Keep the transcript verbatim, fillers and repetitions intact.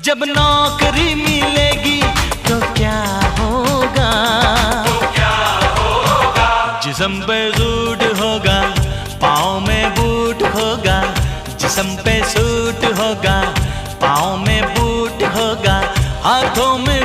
जब नौकरी मिलेगी तो क्या होगा? जिस्म पे सूट होगा, पाँव में बूट होगा। जिस्म पे सूट होगा, पाँव में बूट होगा, हाथों में